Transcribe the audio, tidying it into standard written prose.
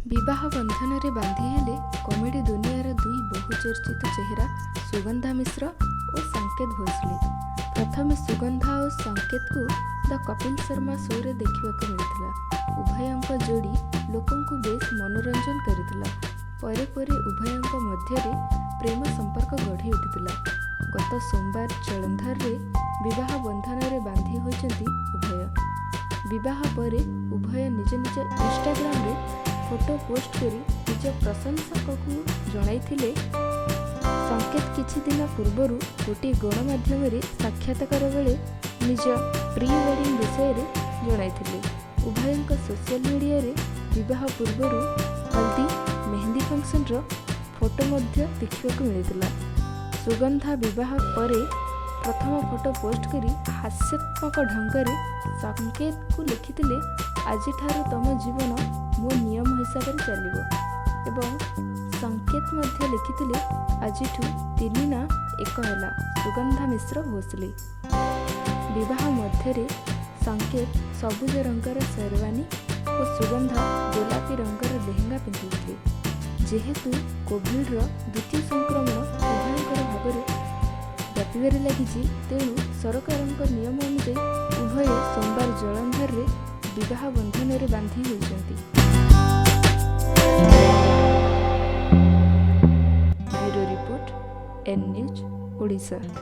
ବିବାହ ବନ୍ଧନରେ ବାନ୍ଧି ହେଲେ କମେଡି ଦୁନିଆର ଦୁଇ ବହୁଚର୍ଚ୍ଚିତ ଚେହେରା ସୁଗନ୍ଧା ମିଶ୍ର ଓ ସଂକେତ ଭୋସଲେ। ପ୍ରଥମେ ସୁଗନ୍ଧା ଓ ସଂକେତଙ୍କୁ ଦ କପିଲ ଶର୍ମା ଶୋ'ରେ ଦେଖିବାକୁ ମିଳିଥିଲା। ଉଭୟଙ୍କ ଯୋଡ଼ି ଲୋକଙ୍କୁ ବେଶ୍ ମନୋରଞ୍ଜନ କରିଥିଲା। ପରେ ପରେ ଉଭୟଙ୍କ ମଧ୍ୟରେ ପ୍ରେମ ସମ୍ପର୍କ ଗଢ଼ି ଉଠିଥିଲା। ଗତ ସୋମବାର ଜଳନ୍ଧରରେ ବିବାହ ବନ୍ଧନରେ ବାନ୍ଧି ହୋଇଛନ୍ତି ଉଭୟ। ବିବାହ ପରେ ଉଭୟ ନିଜ ନିଜ ଇନଷ୍ଟାଗ୍ରାମରେ ଫଟୋ ପୋଷ୍ଟ କରି ନିଜ ପ୍ରଶଂସକଙ୍କୁ ଜଣାଇଥିଲେ। ସଂକେତ କିଛି ଦିନ ପୂର୍ବରୁ ଗୋଟିଏ ଗଣମାଧ୍ୟମରେ ସାକ୍ଷାତକାର ବେଳେ ନିଜ ପ୍ରି ୱେଡିଂ ବିଷୟରେ ଜଣାଇଥିଲେ। ଉଭୟଙ୍କ ସୋସିଆଲ ମିଡିଆରେ ବିବାହ ପୂର୍ବରୁ ହଳଦୀ, ମେହେନ୍ଦୀ ଫଙ୍କସନର ଫଟୋ ମଧ୍ୟ ଦେଖିବାକୁ ମିଳିଥିଲା। ସୁଗନ୍ଧା ବିବାହ ପରେ ପ୍ରଥମ ଫଟୋ ପୋଷ୍ଟ କରି ହାସ୍ୟାତ୍ମକ ଢଙ୍ଗରେ ସଂକେତଙ୍କୁ ଲେଖିଥିଲେ, "ଆଜିଠାରୁ ତମ ଜୀବନ ମୋ ନିୟମ ହିସାବରେ ଚାଲିବ" ଏବଂ ସଂକେତ ମଧ୍ୟ ଲେଖିଥିଲେ, "ଆଜିଠୁ ତିନି ନାଁ ଏକ ହେଲା ସୁଗନ୍ଧା ମିଶ୍ର ଭୋସଲେ"। ବିବାହ ମଧ୍ୟରେ ସଂକେତ ସବୁଜ ରଙ୍ଗର ସେରୱାନୀ ଓ ସୁଗନ୍ଧା ଗୋଲାପୀ ରଙ୍ଗର ଲେହେଙ୍ଗା ପିନ୍ଧିଥିଲେ। ଯେହେତୁ କୋଭିଡର ଦ୍ୱିତୀୟ ସଂକ୍ରମଣ ଭୟଙ୍କର ଭାବରେ ବ୍ୟାପିବାରେ ଲାଗିଛି, ତେଣୁ ସରକାରଙ୍କ ନିୟମ ଅନୁଯାୟୀ ଉଭୟେ ସୋମବାର ଜଳନ୍ଧରରେ ବିବାହ ବନ୍ଧନରେ ବାନ୍ଧି ହୋଇଛନ୍ତି। Bureau report, N news, Odisha.